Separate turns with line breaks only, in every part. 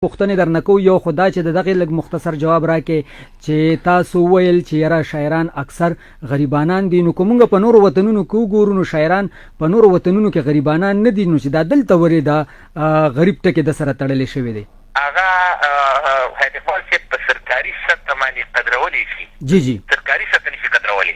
پوښتنې درنه کوو، یو خو دا چې د دغې لږ مختصر جواب راکړې چې تاسو وویل چې یاره شاعران اکثر غریبانان دي، نو که موږ په نورو وطنونو کې وګورو نو شاعران په نورو وطنونو کې غریبانان نه دي، نو چې دا دلته ولې دا غریب ټکی د سره تړلی شوی دی؟
هغه حیات اقبال صاحب په سرکاري سطح باندې قدرولی شي.
جی جی.
سرکاري سطح نشي قدرولی.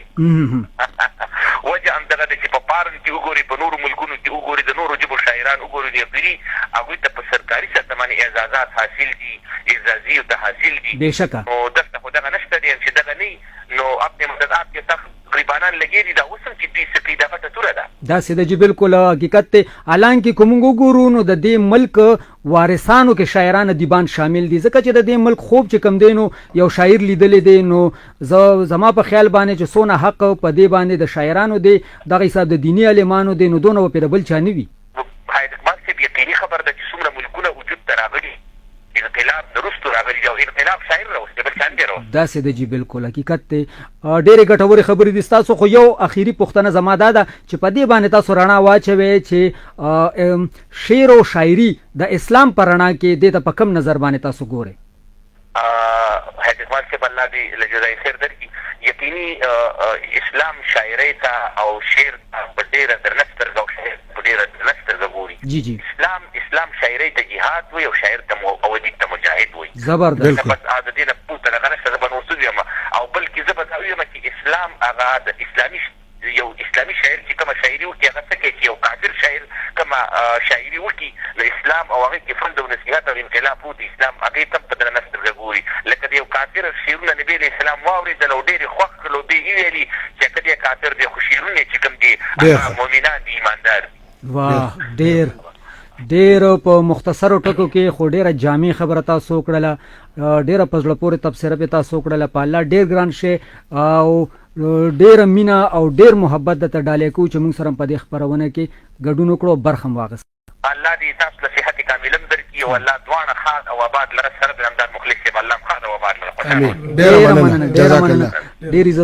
وجه همدغه ده چې په پارن کې وګورئ، په نورو ملکونو کې وګورئ، د نورو ژبو شاعران وګورئ، نو یقیني هغوی ته په سرکاري سطح باندې اعزازات حاصل دي، اعزازي ورته حاصل دي.
بېشکه.
نو دلته خو دغه نشته دی، چې دغه نه وي نو اپنې مدد آپ کې سخت غریبانان لګې دي، دا اوس هم چې دوی څه کوي دا غټه توره ده.
داسې ده جی بالکل حقیقت دی، حالانکه که موږ وګورو نو د دې ملک وارثانو کې شاعران ادیبان شامل دي، ځکه چې د دې ملک خوب چې کوم دی نو یو شاعر لیدلی دی، نو زه زما په خیال باندې چې څونه حق په دې باندې د شاعرانو دی، دغه حساب د دیني عالمانو دی، نو دونه به پرې د بل چا نه وي.
حیات اقبال صاحب یقیني خبره ده چې څومره ملکونه وجود ته راغلي انقلاب نه وروسته راغلي دي او انقلاب شاعر راوستی بل چا نه دی راوستی.
داسې ده جی بالکل حقیقت دی. ډېرې ګټورې خبرې دي ستاسو، خو یو اخیري پوښتنه زما دا ده چې په دې باندې تاسو رڼا واچوئ چې شعر او شاعري د اسلام په رڼا کې دې ته په کوم نظر باندې تاسو ګورئ؟
حیات اقبال صاحب الله دې له جزای خیر درکړي. یقیني اسلام شاعرۍ ته او شعر ته په ډېره درنه سترګه او شاعر ته په ډېره درنه سترګه ګوري.
جی جی.
اسلام شاعرۍ ته جهاد وایي او شاعر ته او ادیب ته مجاهد وایي.
زبردست.
بس د دې نه پورته دغه نشته، زه به نور څه ووایم. او بلکې زه به دا ووایم چې اسلام هغه د اسلامي یو اسلامي شاعر چې کومه شاعري وکړي هغه څه کوي چې یو کافر شاعر کومه شاعري وکړي نو اسلام او هغې کې فند او نصیحت او انقلاب پروت دی، اسلام هغې ته هم په درنه سترګه ګوري. لکه د یو کافر شعرونه نبي علیه السلام واورېدل او ډېر یې خوښ کړل او بیا یې وویلي چې که دی کافر دی خو شعرونه یې چې کوم دي هغه مؤمنان دي، ایماندار دي.
واه ډېر ډېر په مختصرو ټکو کې خو ډېره جامع خبره تاسو وکړله، ډېره په زړه پورې تبصره پې تاسو وکړله. په الله ډېر ګران شئ او ډېره مینه او ډېر محبت درته ډالۍ کوو چې موږ سره په دې خپرونه کې ګډون وکړو او برخه مو واخیسته.
الله دې تاسو له صحت کامل هم درکړي او الله دواړه ښاد او آباد لره سره د رمضان مخلص صاحب الله هم ښاد او آباد لره خوشحاله اوسئ.
ډېره مننه، ډېره مننه، ډېر عزت.